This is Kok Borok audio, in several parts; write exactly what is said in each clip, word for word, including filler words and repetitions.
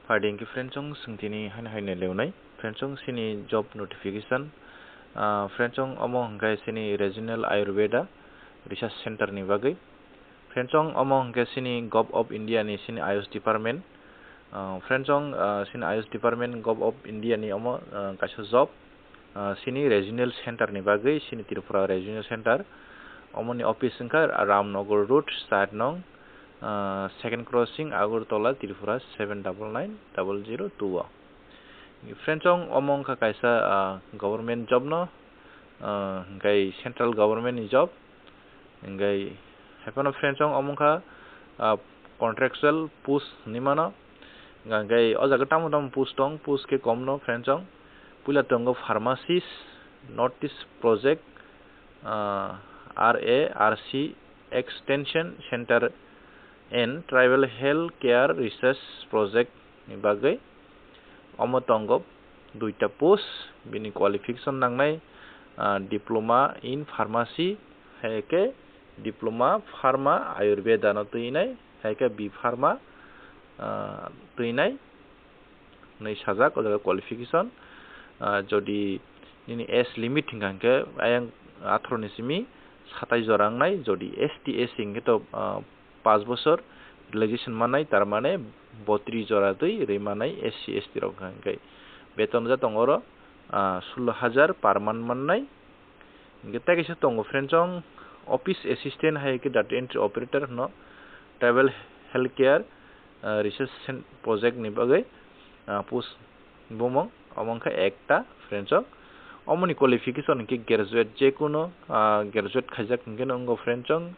Phaidi hwnkhe friendsong, chwng tini haino haino leunai. Friendsong, chini job notification. Ah, friendsong, omo hwnkhe chini Regional Ayurveda Research Center ni bagwi. Friendsong, omo hwnkhe chini Gov of India ni chini Ayush Department. Ah, friendsong, ah, chini Ayush Department, Gov of India ni omo, ah, kaisa job. Ah, chini Regional Center ni bagwi, chini Tripura Regional Center. Omoni office wngkha Ramnagar Road, side nong, ah, second crossing, Agartala, Tripura seven double nine double zero two o. Friendsong, omo wngkha kaisa, ah, government job no, ah, hwnkhe central government ni job. Hwnkhe haiphano friendsong, omo wngkha, ah, contractual post hinwi mano. Hwnkhe o jaga tamo tamo post tong, post khe kom no friendsong. Puila tongo pharmacist, North East Project, ah, R A R C Extension Center and Tribal Health Care Research Project ni bagwi. Omo tongo duita post, bini qualification nangnai, ah, Diploma in Pharmacy, hai khe Diploma Pharma Ayurveda no twinai, hai khe B Pharma, ah, twinai. Hwnwi sajak o jaga qualification. Ah, jodi nini age limit hwnkha hwnkhe ayang atharo ni simi satais jora wngnai, jodi S T S C hwnkhe to, ah, paanch bosor relaxation mannai, tar mane botris jora twi rwi mannai S C S T rok hwnkha hwnkhe. Beton ja tongo oro, ah, sullo hajar per month mannai. Hingke tei kaisa tongo, friendsong, Office Assistant hai khe Data Entry Operator hwno, Tribal Healthcare, ah, Research Cen-, Project ni bagwi, ah, post bumung, omo wngkha ekta, friendsong. Omoni qualification hingke graduate, jekunu, ah, graduate khaijak hingke no wngo, friendsong,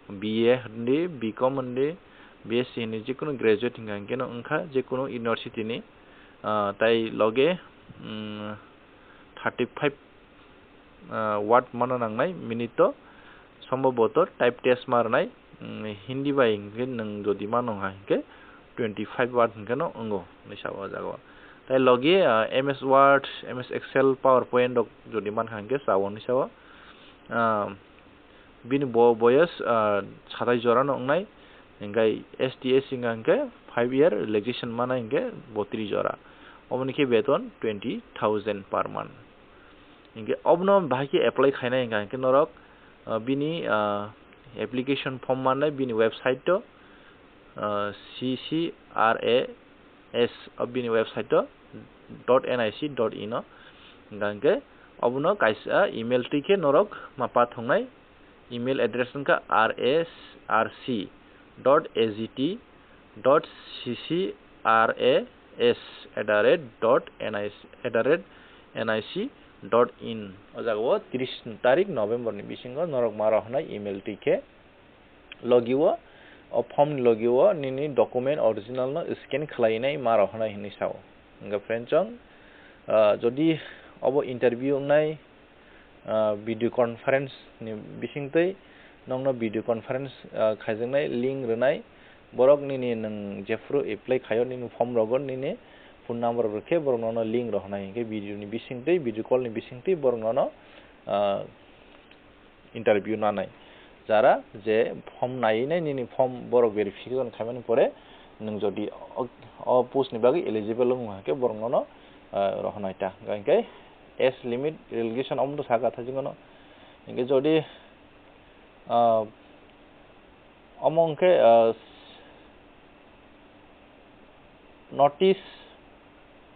B A hindi, B Com hindi, B S C hindi, jekunu graduate hingka hingke no wngkha, jekunu university ni, ah, tai loge, mm, thirty five ah, word mano nangnai minute o, sombhoboto type test ma rwnai, mm, Hindi bai hingke nwng jodi mano wngkha hingke twenty five word hingke no wngo hinwi sa o jaga o. Tai logi, ah, M S Word, M S Excel, PowerPoint rok jodi mankha hingke cha o hinwi sa o. Ah, bini bo-, boyos, ah, satais jora no wngnai, hingke S T S C wngkha hingke five year relaxation mana hingke botris jora. Oboni khe beton twenty thousand per month. Hingke obono bahai khe apply khainai hingka hingke norok, ah, bini, ah, application form mannai bini website o, ah, C C R A S o bini website o dot N I C dot in o. Hingka hingke obono kaisa email twi khe norok ma pathongnai. Email address wngkha R S R C dot A G T dot C C R A S at the rate dot N I C, at the rate N I C dot in. O jaga o tris tarik November ni bisingo norok ma rohornai email twi khe logi o, o form ni logi o nini document original no scan khlainai ma rohornai hinwi sao. Hingkha friendsong, ah, jodi obo interview wngnai, ah, video conference ni bisingtwi nokno video conference, ah, khaijaknai link rwnai, borok nini nwng jephuru apply khaio nini form rogo nini phone number rwkhe borok nono link rohornai hinkhe video ni bisingtwi, video call ni bisingtwi borok nono, ah, interview nanai. Jara je form naiwi nai nini form borok verification khaimani pore nwng jodi o, o post ni bagwi eligible wngkha khe borok nono, ah, rohornai ta. Hinkhe age limit relaxation omo to saka thaijingo no. Hinkhe jodi, ah, omo hinkhe, ah, North East,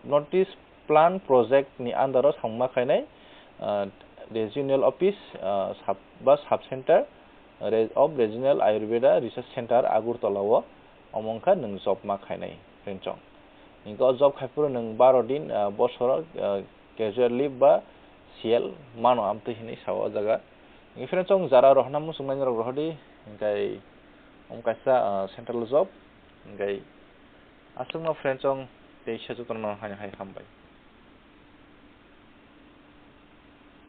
North East Plan Project ni under o samung ma khainai, ah, Regional Office, ah, sub, ba Sub Center re-, of Regional Ayurveda Research Center Agartala o omo wngkha nwng job ma khainai friendsong. Hinkhe o job khaiphuru nwng baro din, ah, bosoro, ah, casual leave ba C L mano amtwi hinwi sao o jaga. Hinkhe friendsong jara rohorna muchungnai norok rohordi, hinkhe omo kaisa, ah, central job, hinkhe aswkno friendsong tei se jotono haino hai hambai.